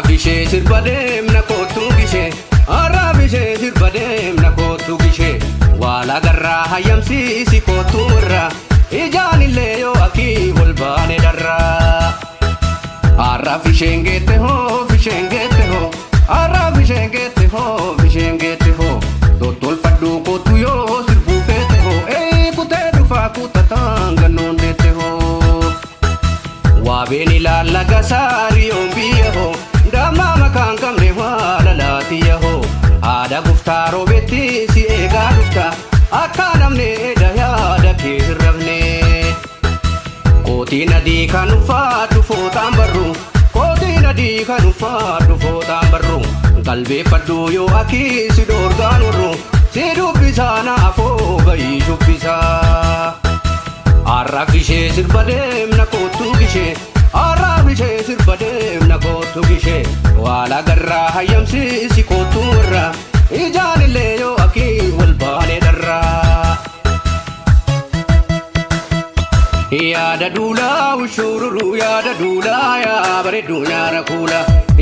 Arraaf ishee sirba deemna kootu gishee. Arraaf ishee sirba deemna kootu gishee. Waala garraa hayyamsiisi kootu irraa. Ijaan illee yoo akii wal baane dharraa. Arraaf isheen geette hoo isheen geette hoo. Arraaf isheen geette hoo isheen geette hoo. Tottolfadhuu kootu yoo sirbuu feete hoo. Ee kutee dhufaa kutataan gannoon deette hoo. Waabeen ilaalla gasaariyoon biyya hoo. Dammaa makaan qabne waa lalaatiyya hoo. Haadha guftaa roobetti si eegaa dhufta. Akka namni eda yaada kee hin rafne. Kootiin adii kan uffadhu fooxaan barru. Kootiin adii kan uffadhu fooxaan barru. Qalbeeffadhu yoo akii si dhoorgaan warru. Si dubbisaa naafoo bayii shubbisaa. Arraaf ishee sirba deemna kootu gishee. Arraaf ishee sirba deemna kootu gishee. Waala garraa hayyamsiisi kootu irraa. Ijaan illee yoo akii wal baane dharraa. Yaada duulaa ushururu yaada duulaa yaa bareedduu nyaara kuula.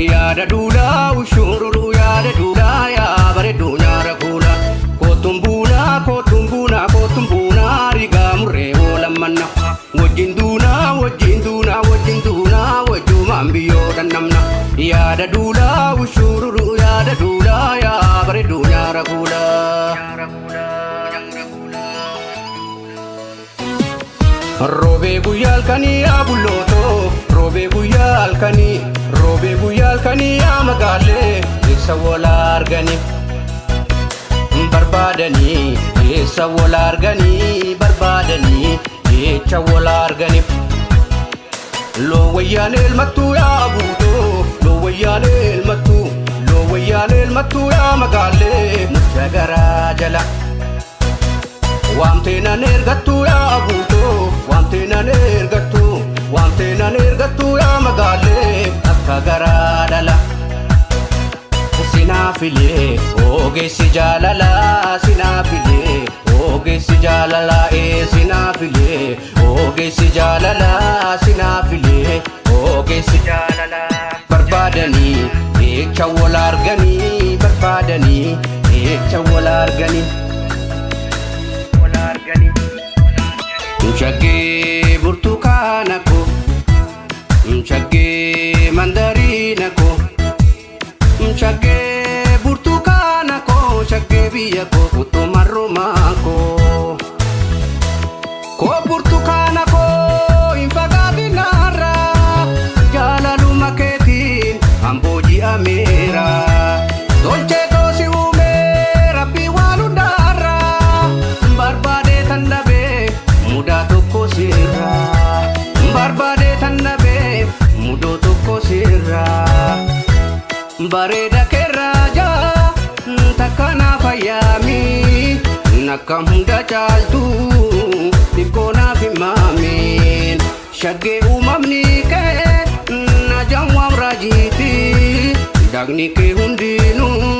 Yaada duulaa ushururu yaada duulaa yaa bareedduu nyaara kuula. Kootuun buunaa kootuun buunaa kootuun buunaa rigaa murree oolammanna. Wajjin duunaa wajjin duunaa wajjin duunaa wajjumaan biyyoo dhannamna. Yaada duulaa ushururu yaada duulaa yaa bareedduu nyaara kuula. Roobee guyyaa halkanii yaa bullootoo, roobee guyyaa halkanii, roobee guyyaa halkanii yaa magaalee, eessa wal arganii barbaadanii, eessa wal arganii barbaadanii, eecha wal arganii. Loo wayyaan elmattuu yaa buutoo, loo wayyaan elmattuu, loo wayyaan elmattuu yaa magaalee, mucha garaa jala. Waamtee nan ergattuu yaa buutoo, waamtee nan ergattuu, waamtee nan ergattuu yaa magaalee akka garaa dhala. Sinaafilee ogeessi jaalalaa sinaafilee ogeessi jaalalaa ee sinaafilee ogeessi jaalalaa sinaafilee ogeessi jaalalaa. Barbaadanii eecha wal arganii barbaadanii eecha wal arganii. Shaggee burtukaana koo, shaggee mandariina koo, shaggee burtukaana koo, shaggee biyya koo kuttuu marrumaa koo. Koo burtukaana koo hin fagaatinarraa, jaalaluma keetiin hamboo ji'ameera. Tolchee toosi uumee rabbii waan hundaarraa, barbaadee tan dhabee mudaa tokko sirraa. Barbaadee tan dhabee mudoo tokko sirraa. Bareeda keerraa jaa takka naaf ayyaami nakka hunda caaltu xiqqoo naaf himaamiin. Shaggee uumamni kee na jamwaam raajiiti dagni kee hundinuu